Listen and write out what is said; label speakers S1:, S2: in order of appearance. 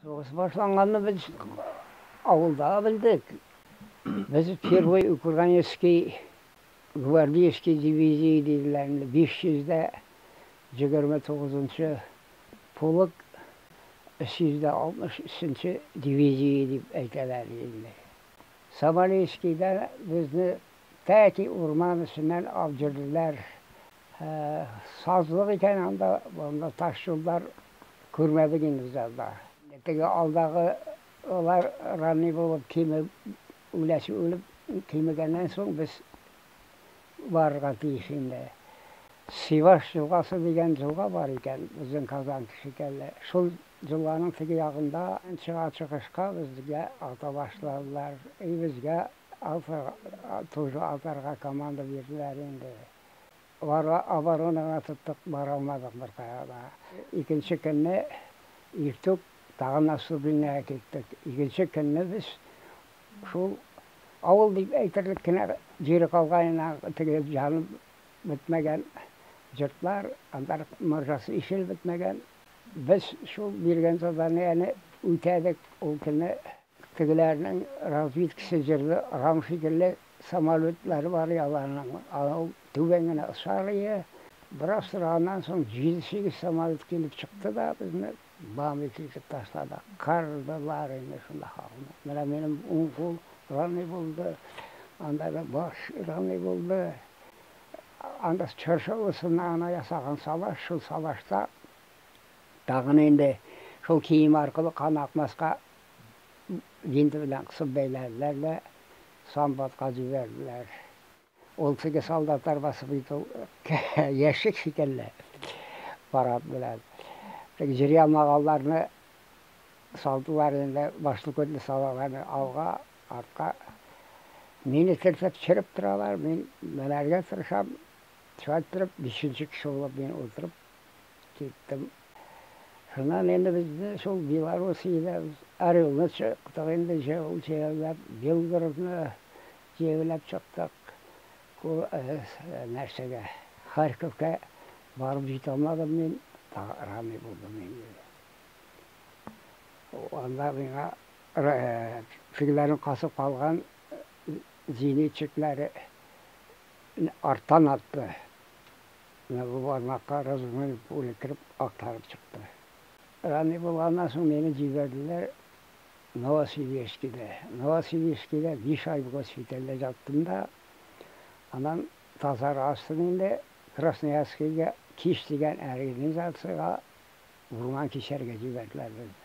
S1: Сугыш башланганны без авылда белдек. Без первый Украинский гвардейский дивизия диделәр инде, 529 полк, 363 дивизия дип әйтәләр инде. Соболевскийда безне тәки урман эченнән алып йөрделәр. Сазлык икән анда, анда таш юллар күрмәдек инде без анда. Теге алдагы алар ранный булып киме үләсе үлеп кимегәннән соң без барырга тиеш инде. Сиваш елгасы дигән елга бар икән, безнең Казанка шикелле. Шул елганың теге ягында чыга чыгышка безгә ата башладылар. И безгә ата, тоже атарга команда бирделәр инде. Бара оборонага тоттык, бара алмадык беркая да. Икенче көнне иртүк тагын наступлениегә киттек. Икенче көнне без шул авыл дип әйтерлек кенә җире калган, теге җанып бетмәгән йортлар, анда морҗасы ишелеп бетмәгән. Без шул биргән заданиене үтәдек ул көнне. Тегеләрнең разведкасы җырды, рам шикелле самолетлары бар аларның. Ул түбән генә очар иде. Бераз торганнан соң 7-8 самолет килеп чыкты да безне бомбить итеп ташлады. Кырдылар инде шунда халыкны. Менә минем уң кул ранный булды, анда да баш ранный булды. Анда чыршы усыннан гына ясаган салаш, шул салашта тагын инде шул кием аркылы кан акмаска винт белән кысып бәйләделәр дә санбатка җибәрделәр. Ул теге солдатлар басып бит ул яшек шикелле парад белән. Теге йөри алмаганнарны салдылар инде, башлы күзле салаларны алга, артка. Мине төртеп төшереп торалар, мин менәргә тырышам. Шулай иттереп, бишенче кеше булып мин утырып киттем. Шуннан инде безне шул Белоруссиядә Орелны чыктык инде, җәяүләп, Белгородны җәяүләп чыктык. Нәрсәгә, Харьковка барып җитә алмадым мин, тагы ранный булдым инде. Анда миңа тегеләрнең касып калган зенитчиклары арттан атты. Менә бу бармакка разрывной пуля кереп актарып чыкты. Ранный булганнан соң мине җибәрделәр Новосибирскида. Новосибирскида 5 ай госпитальдә яттым да, аннан тазаргастым инде Красноярскийга Киш дигән организациягә урман кисәргә җибәрделәр безне.